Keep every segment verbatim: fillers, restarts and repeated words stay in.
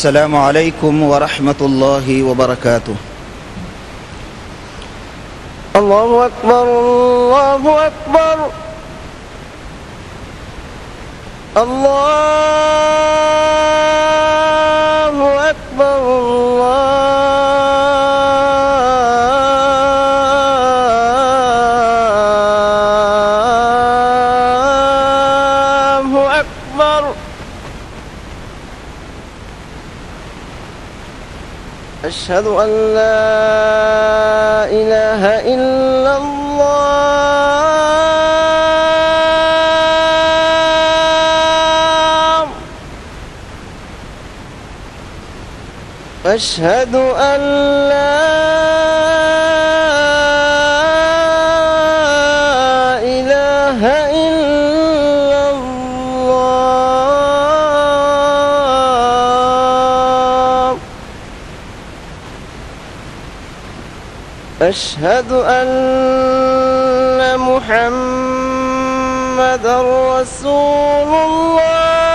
السلام عليكم ورحمة الله وبركاته. الله أكبر، الله أكبر. الله أكبر، الله أكبر. أشهد أن لا إله إلا الله. أشهد أن لا إله إلا الله. أشهد أن محمدا رسول الله.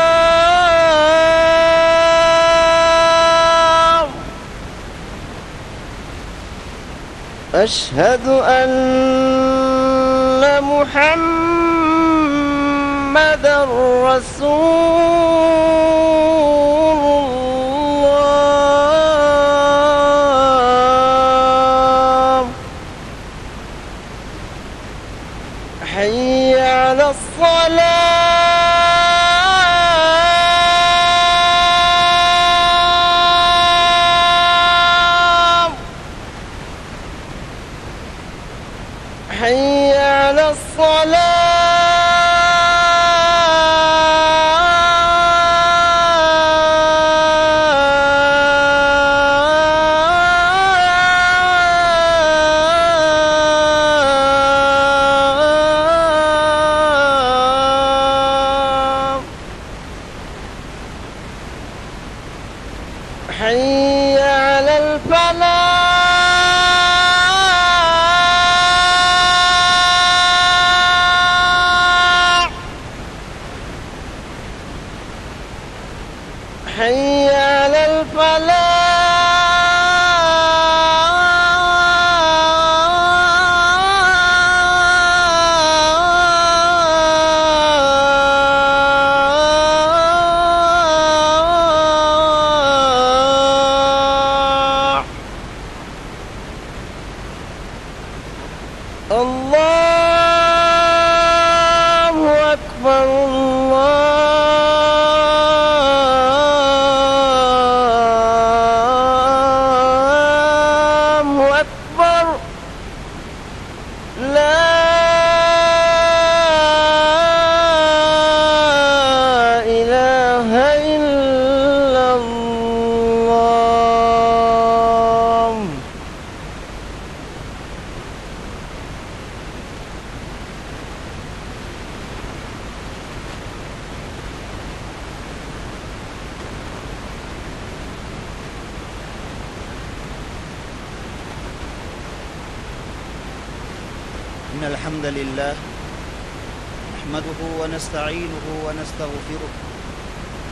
أشهد أن محمدا رسول الله. حي على الصلاة. حي على الصلاة. حي على الفلاح. حي على الفلاح. الله أكبر، الله أكبر. لا إله إلا الله. إن الحمد لله نحمده ونستعينه ونستغفره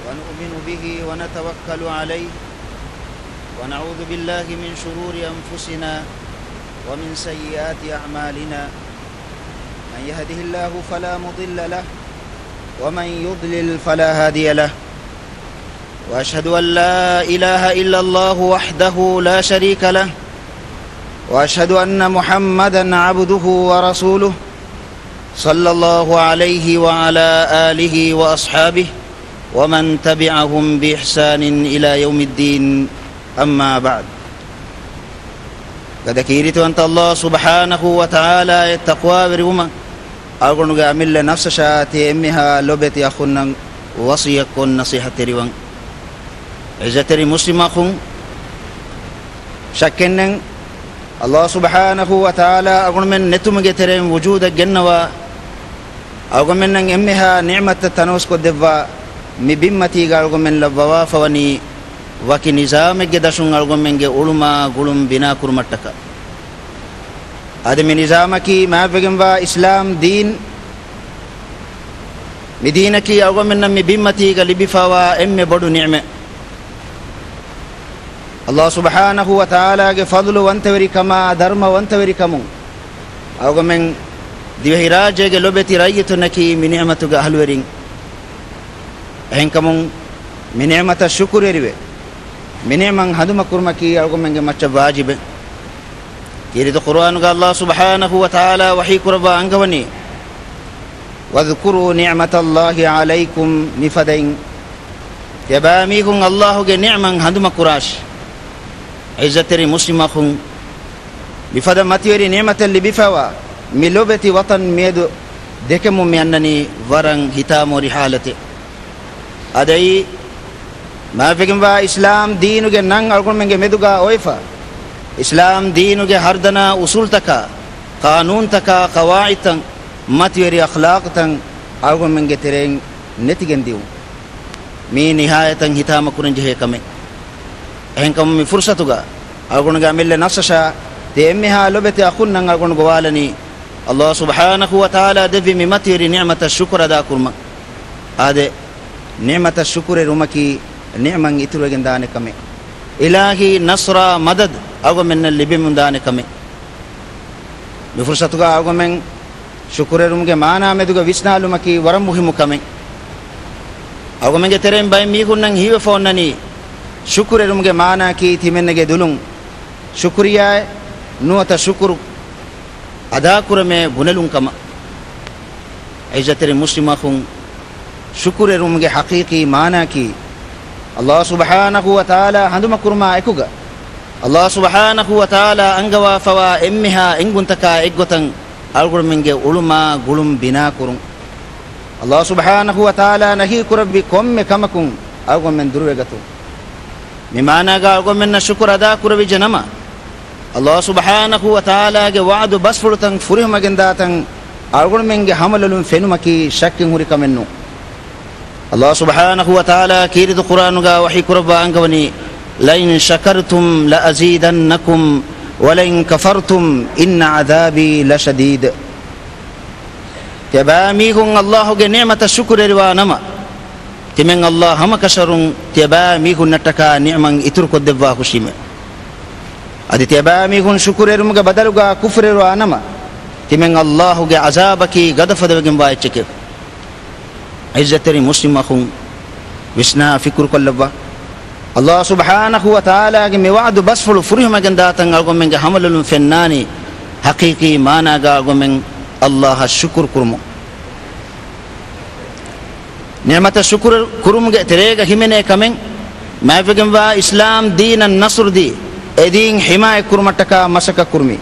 ونؤمن به ونتوكل عليه ونعوذ بالله من شرور أنفسنا ومن سيئات أعمالنا. من يهده الله فلا مضل له ومن يضلل فلا هادي له. وأشهد أن لا إله إلا الله وحده لا شريك له. وأشهد أن محمدا عبده ورسوله. صلى الله عليه وعلى آله وأصحابه ومن تبعهم بإحسان إلى يوم الدين. أما بعد. ގަދަ ކީރިތިވަންތަ ﷲ ސުބްޙާނަހޫ ވަތަޢާލާއަށް ތަޤްވާވެރިވުމަށް އަޅުގަނޑުގެ އަމިއްލަ ނަފްސަށާ ތި އެންމެހާ ލޮބެތި އަޚުންނަށް ވަޞިއްޔަތްކޮށް ނަޞޭޙަތްތެރިވަން. ޢިއްޒަތްތެރި މުސްލިމް އަޚުން، ޝައްކެއްނެތް ﷲ ސުބްޙާނަހޫ ވަތަޢާލާ އަޅުގަނޑުމެން ނެތުމުގެ ތެރެއިން ވުޖޫދަށް ގެންނަވާ، އަޅުގަނޑުމެންނަށް އެންމެހާ ނިޢުމަތްތައް ތަނަވަސްކޮށްދެއްވާ މި ބިންމަތީގަ އަޅުގަނޑުމެން ލައްވަވާފަވަނީ ވަކި ނިޒާމެއްގެ ދަށުން އަޅުގަނޑުމެންގެ އުޅުމާ ގުޅުން ބިނާކުރުމަށްޓަކާ. އަދި މި ނިޒާމަކީ މާތްވެގެންވާ އިސްލާމް ދީން. މި ދީނަކީ އަޅުގަނޑުމެންނަށް މި ބިންމަތީގަ ލިބިފަވާ އެންމެ ބޮޑު ނިޢުމަތް. ﷲ ސުބްޙާނަހޫ ވަތަޢާލާގެ ފަޟްލުވަންތަވެރިކަމާ، ދަރުމަވަންތަވެރިކަމުން އަޅުގަމެން ދިވެހިރާއްޖޭގެ ލޮބެތި ރައްޔިތުންނަކީ މި ނިޢުމަތުގެ އަހުލުވެރިން. އެހެންކަމުން މި ނިޢުމަތަށް ޝުކުރުވެރިވެ، މި ނިޢުމަތް ހަނދުމަކުރުމަކީ އަޅުގަމެންގެ މައްޗަށް ވާޖިބެއް. ކީރިތި ޤުރުއާނުގަ ﷲ ސުބްޙާނަހޫ ވަތަޢާލާ ވަޙީ ކުރައްވާ އަންގަވަނީ، "واذكروا نعمة الله عليكم" މިފަދައިން ތިޔަބައިމީހުން ﷲގެ ނިޢުމަތް ހަނދުމަކުރާށި. ޢިއްޒަތްތެރި މުސްލިމް އަޚުން، މިފަދަ މަތިވެރި ނިޢުމަތެއް ލިބިފައިވާ މި ލޮބެތި ވަޠަން މިއަދު ދެކެމުން މި އަންނަނީ ވަރަށް ހިތާމަވެރި ޙާލަތެއް. އާދެ، މާތްވެގެންވާ އިސްލާމް ދީނުގެ ނަން އަޅުގަނޑުމެންގެ މެދުގަ އޮވެފަ، އިސްލާމް ދީނުގެ ހަރުދަނާ އުސޫލްތަކާ، ޤާނޫންތަކާ، ޤަވާޢިދުތައް، މަތިވެރި އަޚްލާޤުތައް އަޅުގަނޑުމެންގެ ތެރެއިން ނެތިގެން ދިއުން. މީ ނިހާޔަތަށް ހިތާމަކުރަންޖެހޭ ކަމެއް. އެހެންކަމުން މި ފުރުޞަތުގަ އަޅުގަނޑުގެ އަމިއްލަ ނަފްސަށާ ތި އެންމެހާ ލޮބެތި އަޚުންނަށް އަޅުގަނޑު ގޮވާލަނީ، ﷲ ސުބްޙާނަހޫ ވަތަޢާލާ ދެއްވި މި މަތިވެރި ނިޢުމަތަށް ޝުކުރު އަދާކުރުމަށް. އާދެ، ނިޢުމަތަށް ޝުކުރުވެރިވުމަކީ ނިޢުމަތް އިތުރުވެގެން ދާނެ ކަމެއް. އިލާހީ ނަޞްރާ މަދަދު އަޅުގަނޑުމެންނަށް ލިބެމުން ދާނެ ކަމެއް. މި ފުރުޞަތުގަ އަޅުގަނޑުމެން ޝުކުރުވެރިވުމުގެ މާނާ މެދުގަ ވިސްނާލުމަކީ ވަރަށް މުހިއްމު ކަމެއް. އަޅުގަނޑުމެންގެ ތެރެއިން ބައެއް މީހުންނަށް ހީވެފަ އޮންނަނީ، ޝުކުރުވެރިވުމުގެ މާނާއަކީ ތިމެންނަގެ ދުލުން ޝުކުރިއްޔާއެއް ނުވަތަ ޝުކުރު އަދާކުރަމޭ ބުނެލުން ކަމަށް. ޢިއްޒަތްތެރި މުސްލިމް އަޚުން، ޝުކުރުވެރިވުމުގެ ޙަޤީޤީ މާނާއަކީ، ﷲ ސުބްޙާނަހޫ ވަތަޢާލާ ހަނދުމަކުރުމާ އެކުގަ، ﷲ ސުބްޙާނަހޫ ވަތަޢާލާ އަންގަވާފައިވާ އެންމެހާ އެންގުންތަކާ އެއްގޮތަށް އަޅުގަނޑުމެންގެ އުޅުމާ ގުޅުން ބިނާކުރުން. ﷲ ސުބްޙާނަހޫ ވަތަޢާލާ ނަހީކުރެއްވި ކޮންމެ ކަމަކުން އަޅުގަނޑުމެން ދުރުވެގަތުން. މި މާނާގަ އަޅުގަނޑުމެންނަށް ޝުކުރު އަދާކުރެވިއްޖެ ނަމަ، ﷲ ސުބްޙާނަހޫ ވަތަޢާލާގެ ވަޢުދު ބަސްފުޅުތައް ފުރިހަމަގެންދާތަން އަޅުގަނޑުމެންގެ ހަމަލޮލުން ފެނުމަކީ ޝައްކެއް ހުރި ކަމެއް ނޫން. ﷲ ސުބްޙާނަހޫ ވަތަޢާލާ ކީރިތި ޤުރުއާނުގަ ވަޙީ ކުރައްވާ އަންގަވަނީ، "لَئِن شَكَرْتُمْ لَأَزِيدَنَّكُمْ وَلَئِن كَفَرْتُمْ إِنَّ عَذَابِي لَشَدِيدٌ" ތިޔަބައިމީހުން ﷲގެ ނިޢުމަތަށް ޝުކުރުވެރިވާ ނަމަ، ތިމެން ﷲ ހަމަކަށަވަރުން ތިޔަބައިމީހުންނަށްޓަކާ ނިޢުމަތް އިތުރުކޮށްދެއްވާ ހުށީމެވެ. އަދި ތިޔަބައިމީހުން ޝުކުރުވެރިވުމުގެ ބަދަލުގަ ކުފުރުވެރިވާ ނަމަ، ތިމެން ﷲގެ ޢަޛާބަކީ ގަދަފަދަވެގެންވާ އެއްޗެކެވެ. ޢިއްޒަތްތެރި މުސްލިމް އަޚުން، ވިސްނާ ފިކުރުކޮށްލައްވާ. ﷲ ސުބްޙާނަހޫ ވަތަޢާލާގެ މި ވަޢުދު ބަސްފުޅު ފުރިހަމަގެންދާތަން އަޅުގަނޑުމެންގެ ހަމަލޮލުން ފެންނާނީ، ޙަޤީޤީ މާނާގަ އަޅުގަނޑުމެން ﷲއަށް ޝުކުރު ކުރުމުން. ނިޢުމަތަށް ޝުކުރު ކުރުމުގެ ތެރޭގަ ހިމެނޭ ކަމެއް، މާތްވެގެންވާ އިސްލާމް ދީނަށް ނަޞްރު ދީ، އެ ދީން ޙިމާޔަތް ކުރުމަށްޓަކާ މަސައްކަތް ކުރުމީ.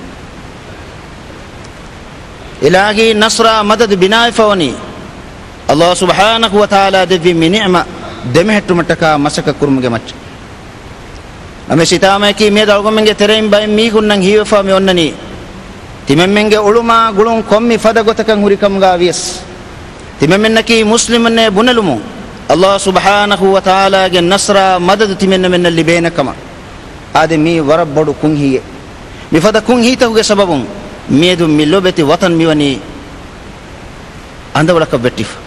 އިލާހީ ނަޞްރާ މަދަދު ބިނާވެފަވަނީ، ﷲ ސުބްޙާނަހޫ ވަތަޢާލާ ދެއްވި މި ނިޢުމަތް ދެމެހެއްޓުމަށްޓަކާ މަސައްކަތް ކުރުމުގެ މައްޗަށް. ނަމަވެސް ހިތާމައަކީ މިއަދު އަޅުގަނޑުމެންގެ ތެރެއިން ބައެއް މީހުންނަށް ހީވެފަ މި އޮންނަނީ، ތިމެންމެންގެ އުޅުމާ ގުޅުން ކޮންމެ ފަދަ ގޮތަކަށް ހުރި ކަމުގަ ވިޔަސް، ތިމެންމެންނަކީ މުސްލިމުންނޭ ބުނެލުމުން، ﷲ ސުބްޙާނަހޫ ވަތަޢާލާގެ ނަޞްރާ މަދަދު ތިމެންމެންނަށް ލިބޭނެ ކަމަށް. އާދެ، މީ ވަރަށް ބޮޑު ކުންހީއެއް. މިފަދަ ކުންހީތަކުގެ ސަބަބުން މިއަދު މި ލޮބެތި ވަޠަން މިވަނީ އަނދަވަޅަކަށް ވެއްޓިފަ.